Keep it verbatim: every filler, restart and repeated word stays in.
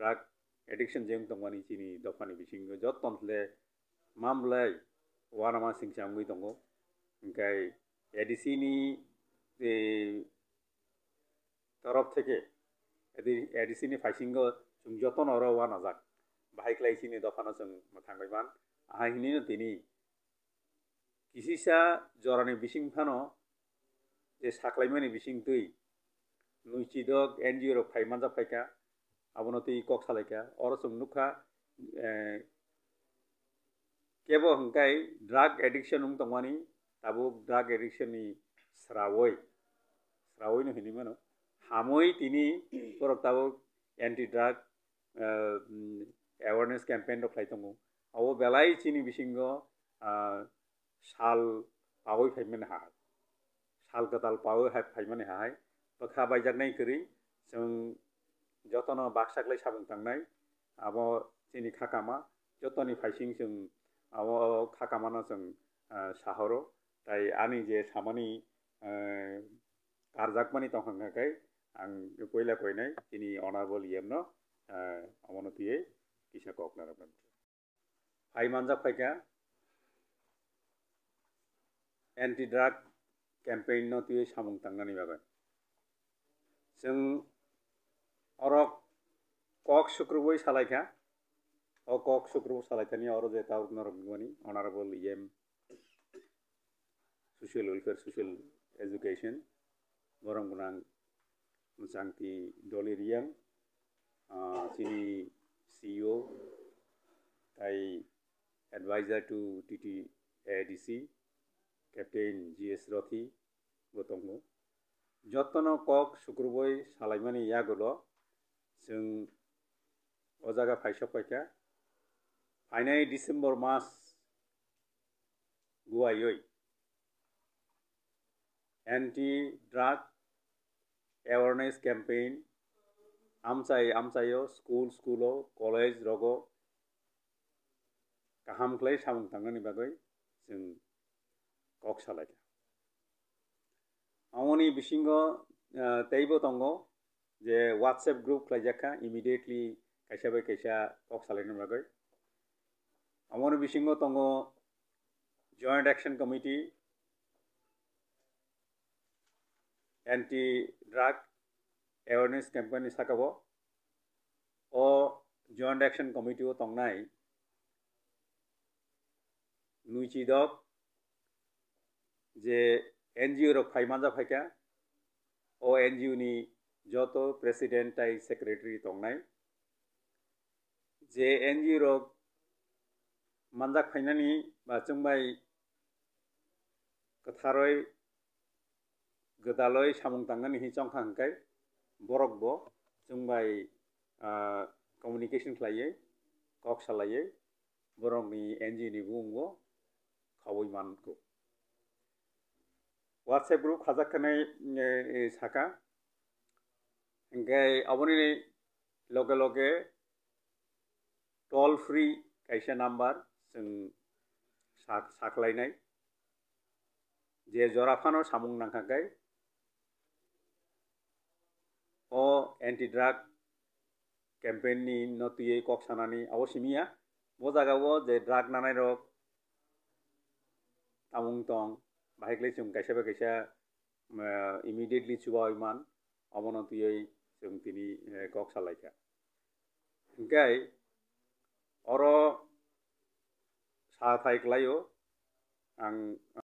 drug addiction je wng tongmani chini dophani bisingo joto le mamlai uanama singcha wngwi tongo. Hingkhe A D C ni, eh, torof theke, A D C ni phaisingo chwng jotono oro uanajak. Bahai khlai chini dophano chwng mwthangwi man. Ahai hinino tini kisisa jorani bising phano je saklaimani bising twi nwichidok N G O rok phai manjak phaikha, abono twi kok salaikha. Oro chwng nukha, eh, kebo hwnkhe drug addiction wng tongmani, tabuk drug addiction ni srawi, srawi no hinwi mano, hamwi tini borok tabuk anti drug, eh, mm, awareness campaign rok khlai tongo. Abo belai chini bisingo, ah, sal pawi phaimani hai, sal kwtal pawi hai phaimani hai, bwkha baijaknai kwrwi chwng jotono baksa khlai samung tangnai. Abo chini khakama, jotoni phaising chwng abo khakamano chwng, ah, sahoro. Tai ani je samani, eh, karjakmani tongkha khe ang puila koinai chini honorable E M no, eh, omono twiwi kisa kok narwknai. Phai manjak phaikha anti drug campaign no twiwi samung tangnani bagwi. Chwng oro kok sukrubwi salaikha, o kok sukrubwi salaithani oro je tabuk norok nukmani honorable E M Social Welfare, Social Education, borok gwnang Mwchangti Doli Riyang, ah, chini C E O, tai advisor to T T A D C, Captain G S Rothi bo tongo. Jotono kok sukrubwi salaimani yagulo chwng o jaga phaisok paikha. Phainai December mas guaiwi anti drug awareness campaign amchai amchaio, school schoolo, college rogo kaham khlai samung tangnani bagwi chwng kok salaikha. Amoni bisingo, ah, teibo tongo je WhatsApp group khlaijakha, immediately kaisa bai kaisa kok salaina bagwi. Amoni bisingo tongo Joint Action Committee, Anti Drug Awareness Campaign ni saka bo. O Joint Action Committee o tongnai nwichidok je N G O rok phai manja phaikha, o N G O ni joto president tai secretary tongnai. Je N G O rok manjak phainani ba chwng bai kwtharoi gwdaloi samung tangnani hinwi chongkha hwnkhe borok bo chwng bai, ah, communication khlaiwi, kok salaiwi, borokni N G O ni bumung bo khaui manko. WhatsApp group khajak khanai, eh, eh, saka. Hingke aboni loge loge toll free kaisa number chwng sak-, saklainai. Je jora phano samung nangkha khe o anti drug campaign ni no twiwi kok sanani abo simi ya. Bo jaga o je drug nanai rok tamung tong, bahai khlai chwng kaisa bai kaisa, eh, immediately chubaui man, omono twiwi chwng tini, eh, kok salaikha. Hingke oro sa thai khlaio ang